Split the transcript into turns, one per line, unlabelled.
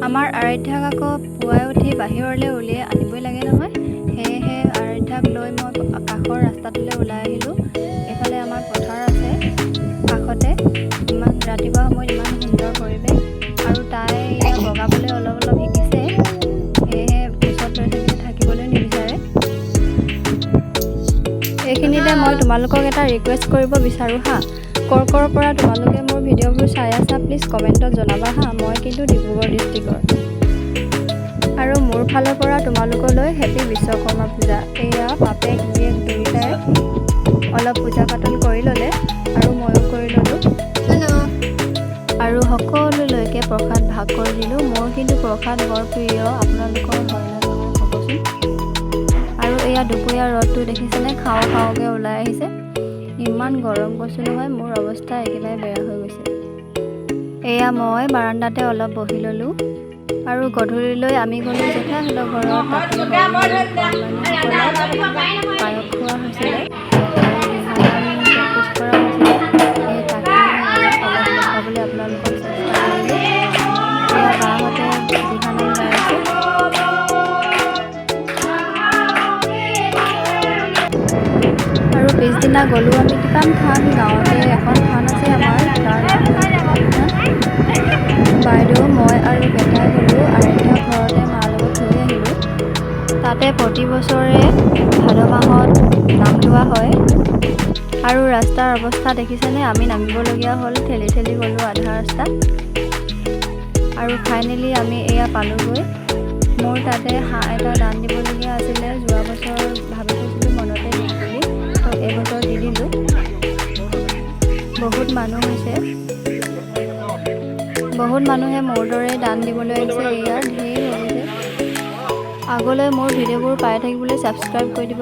আমাৰ আৰাধ্যাক আকৌ পুৱাই উঠি বাহিৰলৈ উলিয়াই আনিবই লাগে নহয়। সেয়েহে আৰাধ্যাক লৈ মই কাষৰ ৰাস্তাটোলৈ ওলাই আহিলোঁ। এইফালে আমাৰ পথাৰ আছে কাষতে। ইমান ৰাতিপুৱা সময়ত ইমান সুন্দৰ পৰিৱেশ আৰু তাই এয়া বগাবলৈ অলপ অলপ শিকিছে। সেয়েহে ওচৰত লৈ থাকিলে থাকিবলৈ নিবিচাৰে। এইখিনিতে মই তোমালোকক এটা ৰিকুৱেষ্ট কৰিব বিচাৰোঁ হা। ক'ৰ ক'ৰ পৰা তোমালোকে মোৰ ভিডিঅ'বোৰ চাই আছা, প্লিজ কমেণ্টত জনাবা হা। মই কিন্তু ডিব্ৰুগড় ডিষ্ট্ৰিক্টৰ আৰু মোৰ ফালৰ পৰা তোমালোকলৈ হেপী বিশ্বকৰ্মা পূজা। এয়া বাপেক জীয়েক দুয়োটাই অলপ পূজা পাতল কৰি ল'লে আৰু ময়ো কৰি ল'লোঁ আৰু সকলোলৈকে প্ৰসাদ ভাগ কৰি দিলোঁ। মোৰ কিন্তু প্ৰসাদ বৰ প্ৰিয়। আপোনালোকৰ হয় নে নহয় ক'বচোন। আৰু এয়া দুপৰীয়া ৰ'দটো দেখিছেনে, খাওঁ খাওঁকৈ ওলাই আহিছে। ইমান গৰম কৈছোঁ নহয়, মোৰ অৱস্থা একেবাৰে বেয়া হৈ গৈছে। এয়া মই বাৰাণ্ডাতে অলপ বহি ল'লোঁ আৰু গধূলিলৈ আমি গ'লোঁ জেঠাইহঁতৰ ঘৰত। তাতে সৰু সৰু কণমানিসকলক পায়স খোৱা হৈছিলে আৰু দিহানাম প্ৰেক্টিচ কৰা হৈছিলে। সেই তাকে মই অলপ দেখুৱাবলৈ আপোনালোকক চেষ্টা কৰিলোঁ। এয়া বাহঁতে দিহানাম গাই আছে। আৰু পিছদিনা গ'লোঁ আমি টিপাম থান। গাঁৱতে এখন থান আছে আমাৰ, তাৰ নাম হ'ল টিপাম থান। বাইদেউ, মই আৰু বেটাই গ'লোঁ। আৰাধ্যা ঘৰতে মাৰ লগত থৈ আহিলোঁ। তাতে প্ৰতি বছৰে ভাদ মাহত নাম লোৱা হয়। আৰু ৰাস্তাৰ অৱস্থা দেখিছেনে? আমি নামিবলগীয়া হ'ল, ঠেলি ঠেলি গ'লোঁ আধা ৰাস্তা আৰু ফাইনেলি আমি এয়া পালোঁগৈ। মোৰ তাতে হাঁহ এটা দান দিবলগীয়া আছিলে। যোৱা বছৰ ভাবি থৈছিলোঁ মনতে দিম বুলি, তো এইবছৰ দি দিলোঁ। বহুত মানুহ হৈছে। বহুত মানুহে মোৰ দৰে দান দিবলৈ আহিছে। এয়া ধেৰ হৈ গৈছে। আগলৈ মোৰ ভিডিঅ'বোৰ পাই থাকিবলৈ ছাবস্ক্ৰাইব কৰি দিব।